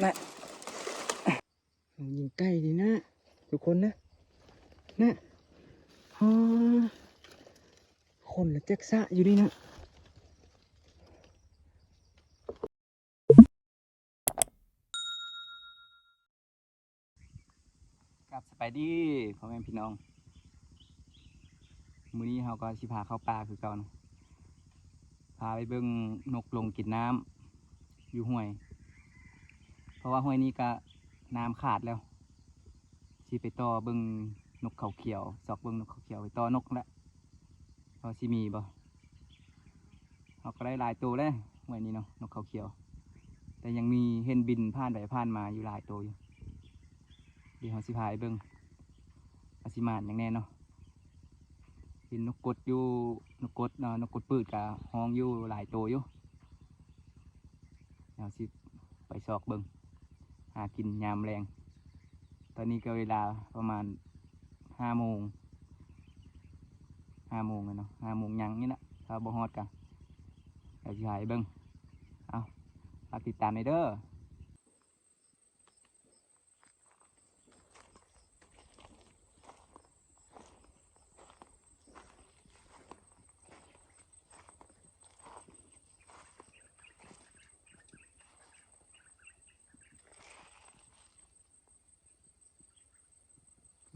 ນະ ຍິງໄກ່ດີນະ ທຸກຄົນນະ ນະ ຮາ ຄົນລະຈັກສະຢູ່ນີ້ນະ. ຄັບ ສະບາຍດີພໍ່ແມ່ພີ່ນ້ອງ ມື້ນີ້ເຮົາກໍຊິພາເຂົ້າປ່າຄືເກົ່ານະ ພາໄປເບິ່ງນົກລົງກິນນ້ຳຢູ່ຫ້ວຍ ເພາະວ່າຫ້ວຍນີ້ກະນ້ຳຂາດແລ້ວ ຊິໄປຕໍ່ເບິ່ງນົກເຂົາຂຽວ ຊອກເບິ່ງນົກເຂົາຂຽວ ໄປຕໍ່ນົກແຫຼະ ວ່າຊິມີບໍ່. ເຮົາກໍໄດ້ຫຼາຍໂຕແລ້ວ ຫ້ວຍນີ້ເນາະ ນົກເຂົາຂຽວ ແຕ່ຍັງມີເຫັນບິນຜ່ານໄປຜ່ານມາຢູ່ຫຼາຍໂຕຢູ່ ດຽວເຮົາຊິພາໄປເບິ່ງວ່າຊິໝານຫຍັງແດ່ເນາະ. ເຫັນນົກກົດຢູ່ ນົກກົດເນາະ ນົກກົດປືດກະຮ້ອງຢູ່ຫຼາຍໂຕຢູ່ ດຽວເຮົາຊິໄປຊອກເບິ່ງ ຫາກິນຍາມແລງ. ຕອນນີ້ກໍເວລາປະມານຫ້າໂມງ ຫ້າໂມງແລ້ວເນາະ ຫ້າໂມງຍັງນີ້ແຫຼະ ຖ້າບໍ່ຮອດກໍ ດຽວຊິຫາໃຫ້ເບິ່ງ. ເອົາ ຝາກຕິດຕາມແດ່ເດີ.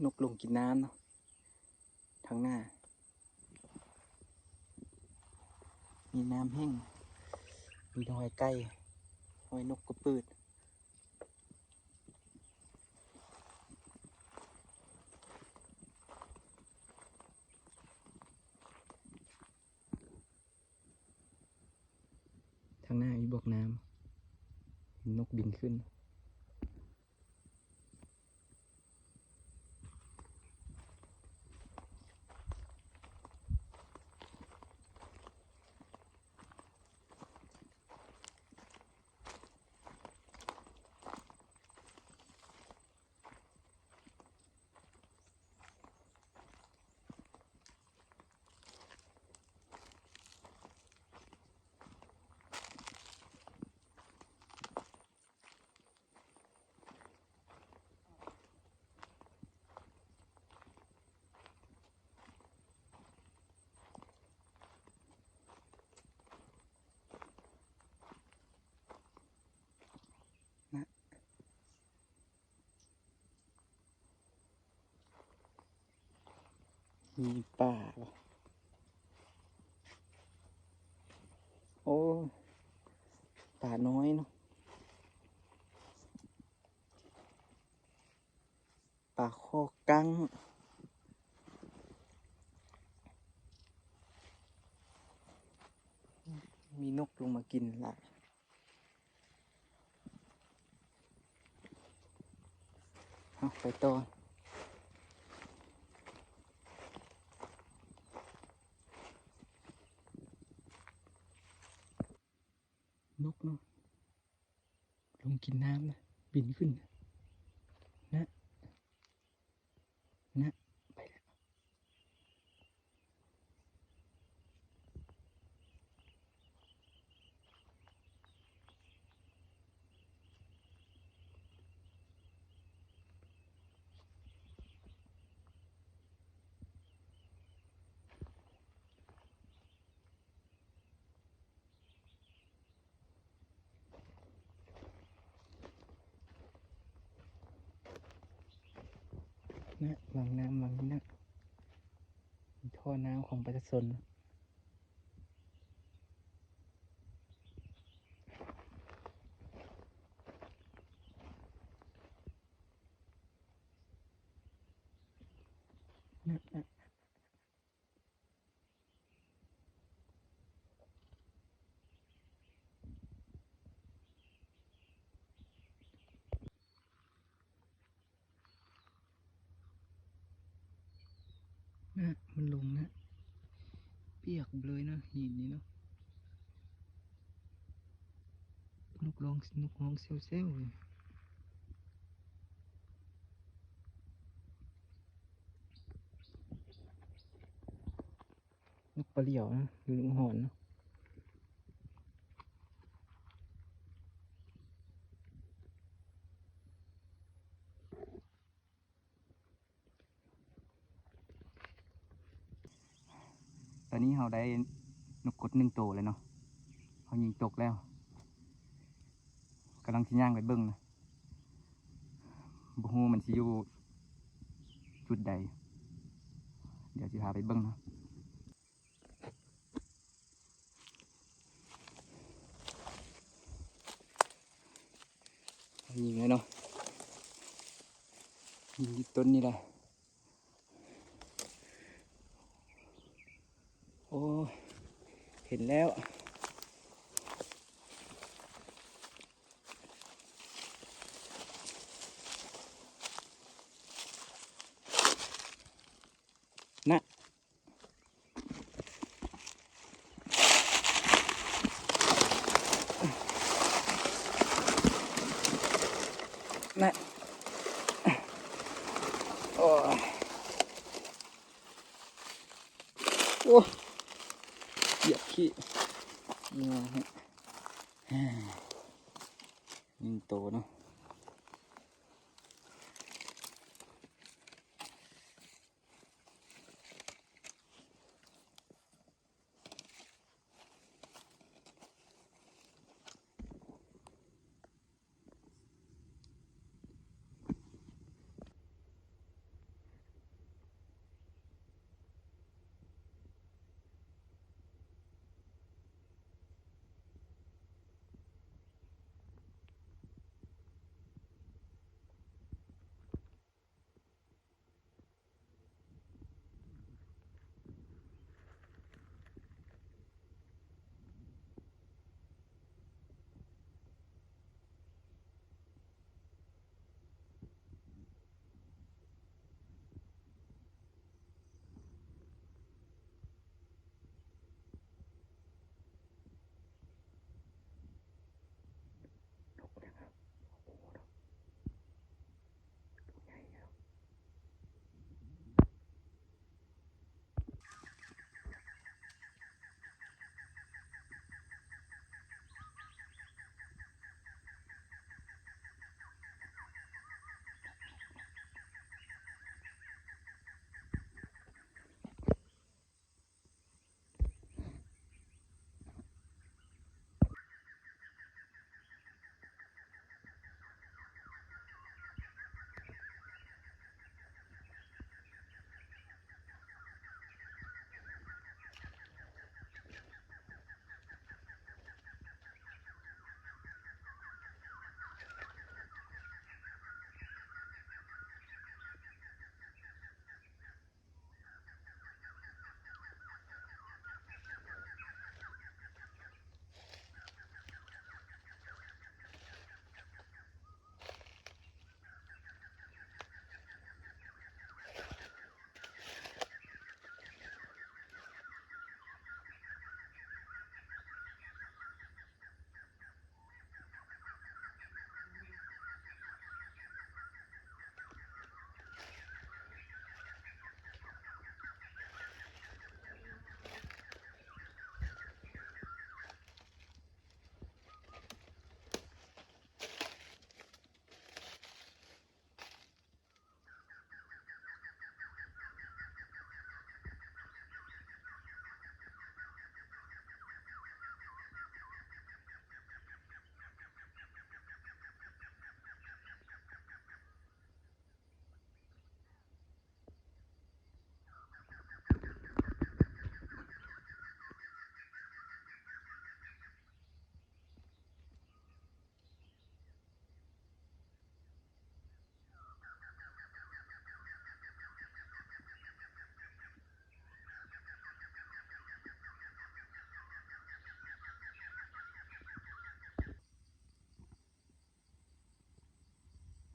ນົກລົງກິນນ້ຳເນາະ ທາງໜ້າມີນ້ຳແຫ້ງ ມີຮອຍໄກ່ ຮອຍນົກກະປືດ. ທາງໜ້າມີບວກນ້ຳ ເຫັນນົກບິນຂຶ້ນ. ມີປາບໍ່? ໂອ້ ປານ້ອຍເນາະ ປາຄໍກັງ ມີນົກລົງມາກິນຫຼາຍ. ເອົາ ໄປຕໍ່ ນົກເນາະ ລົງກິນນ້ຳນະ ບິນຂຶ້ນນະ ນະ ໄປແລ້ວ. ນະ ວັງນ້ຳວັງນີ້ນະ ມີທໍ່ນ້ຳຂອງປະຊາຊົນ. ນະ ມັນລົງນະ ປຽກເລີຍນະ ຫີນນີ້ເນາະ ນົກຮ້ອງ ນົກຮ້ອງແຊວໆເລີຍ. ນົກປາຫຼຽວນະ ຫຼືນົກຫອນເນາະ. ຕອນນີ້ເຮົາໄດ້ນົກກົດໜຶ່ງໂຕແລ້ວເນາະ ເຮົາຍິງຕົກແລ້ວ ກຳລັງຊິຍ່າງໄປເບິ່ງນະ ບໍ່ຮູ້ມັນຊິຢູ່ຈຸດໃດ ດຽວຊິພາໄປເບິ່ງເນາະ. ຍິງແລ້ວເນາະ ຍິງຢູ່ຕົ້ນນີ້ແຫຼະ ໂອ້ ເຫັນແລ້ວ ນະ ນະ ໂອ້ຍ ໂອ້ ຢຽບຂີ້ ຍິງໂຕເນາະ.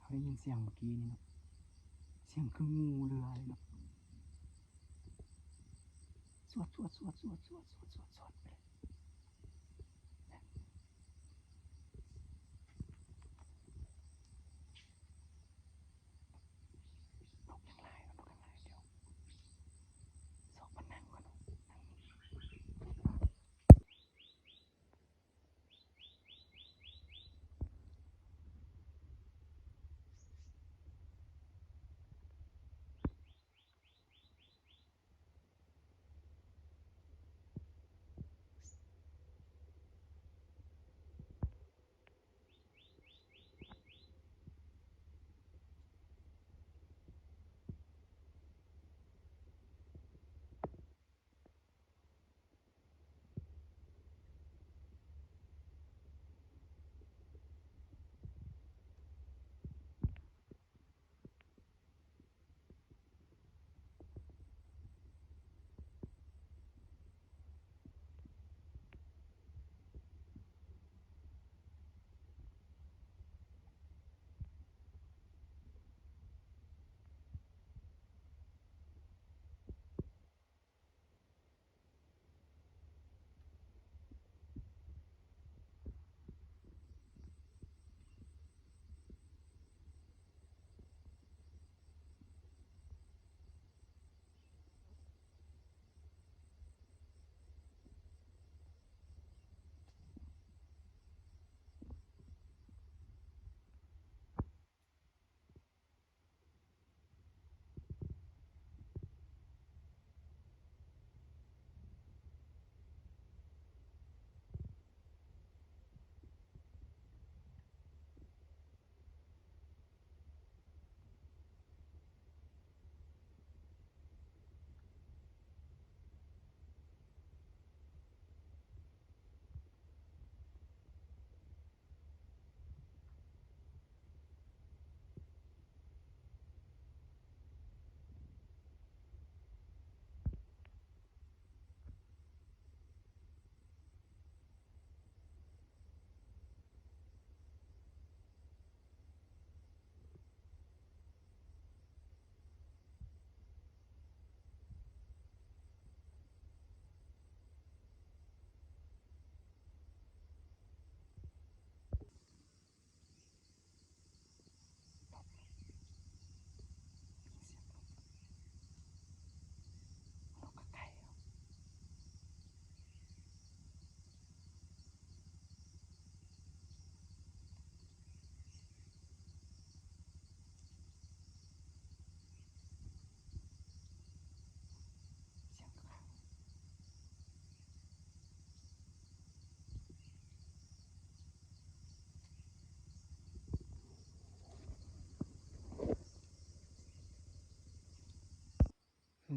ເຮົາໄດ້ຍິນສຽງເມື່ອກີ້ນີ້ເນາະ ສຽງຄືງູເລືອເລີຍເນາະ ສວດ ສວດ ສວດ ສວດ ໄປເລີຍ. ນົກຍັງຫຼາຍເນາະ ນົກຍັງຫຼາຍ ດຽວຊອກບ່ອນນັ່ງກ່ອນເນາະ.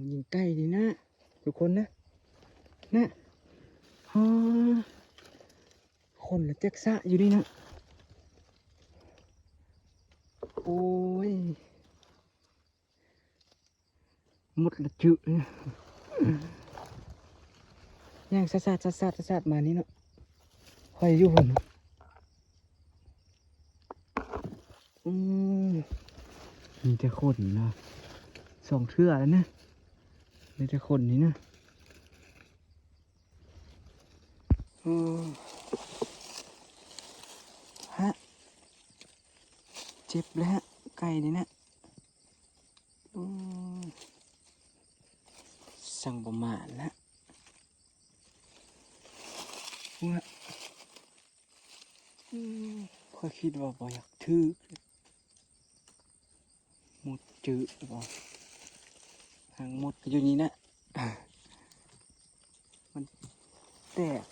ຍິງໄກ່ນີ້ນະ ທຸກຄົນນະ ນະ ຮາ ຄົນລະຈັກສະຢູ່ນີ້ນະ ໂອ້ຍ ໝົດລະຈຶ ຍ່າງສາດໆ ສາດໆ ມານີ້ເນາະ ຂ້ອຍຢູ່ພຸ້ນ ອືມ ມີແຕ່ຂົນນະ ສອງເທື່ອແລ້ວນະ ມີແຕ່ຂົນນີ້ນະ ອືມ ຮະ ເຈັບແລ້ວ ໄກ່ນີ້ນະ ອືມ ຊ່າງບໍ່ໝານນະ ວ່າ ອືມ ຂ້ອຍຄິດວ່າບໍ່ຢາກຖືກ ໝົດຈື່ບໍ່ ຫາງໝົດກໍຢູ່ນີ້ນະ ມັນແຕກ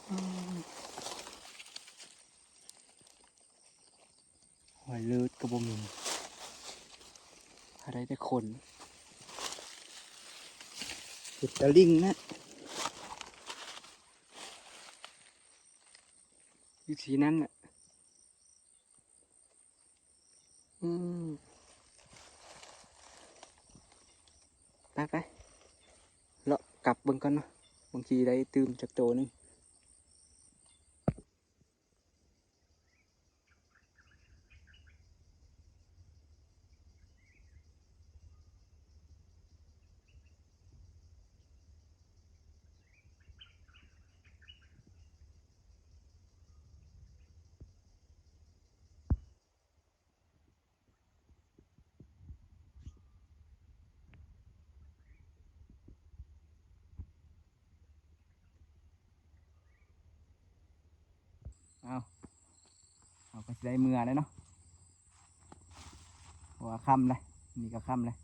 ອືມ ຮອຍເລີດກໍບໍ່ມີ ຫາໄດ້ແຕ່ຂົນ ເປັນຕາລິງນະ ຢູ່ທີ່ນັ້ນແຫຼະ ອືມ ໄປໆ ເລາະກັບເບິ່ງກ່ອນເນາະ ບາງທີໄດ້ຕື່ມຈັກໂຕໜຶ່ງ. ເອົາ ເຮົາກໍຊິໄດ້ເມືອແລ້ວເນາະ ເພາະວ່າຄ່ຳແລ້ວ ນີ້ກໍຄ່ຳແລ້ວ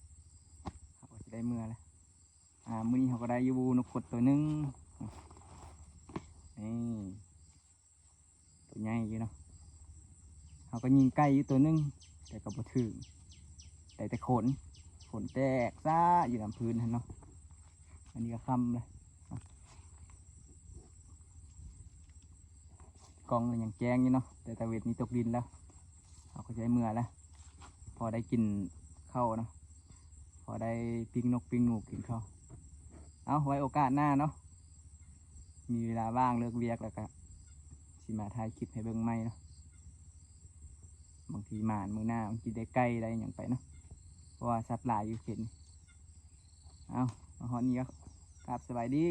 ເຮົາກໍຊິໄດ້ເມືອແລ້ວ ອາ ມື້ນີ້ເຮົາກໍໄດ້ຢູ່ນົກຂົດໂຕໜຶ່ງ ນີ້ ໂຕໃຫຍ່ຢູ່ເນາະ ເຮົາກໍຍິງໄກ່ຢູ່ໂຕໜຶ່ງ ແຕ່ກໍບໍ່ຖືກ ໄດ້ແຕ່ຂົນ ຂົນແຕກຊະຢູ່ນຳພື້ນຫັ້ນເນາະ ອັນນີ້ກໍຄ່ຳແລ້ວ ກ້ອງກໍຍັງແຈ້ງຢູ່ເນາະ ແຕ່ຕາເວັນນີ້ຕົກດິນແລ້ວ ເຮົາກໍຊິໄດ້ເມືອແລ້ວ ພໍໄດ້ກິນເຂົ້າເນາະ ພໍໄດ້ປີ້ງນົກປີ້ງໜູກິນເຂົ້າ ເອົາ ໄວ້ໂອກາດໜ້າເນາະ ມີເວລາວ່າງເລີກວຽກແລ້ວກະຊິມາຖ່າຍຄລິບໃຫ້ເບິ່ງໃໝ່ເນາະ ບາງທີໝານມື້ໜ້າ ບາງທີໄດ້ໄກ່ໄດ້ຫຍັງໄປເນາະ ເພາະວ່າສັດຫຼາຍຢູ່ເຂດນີ້ ເອົາ ມາຮອດນີ້ກໍກາບສະບາຍດີ.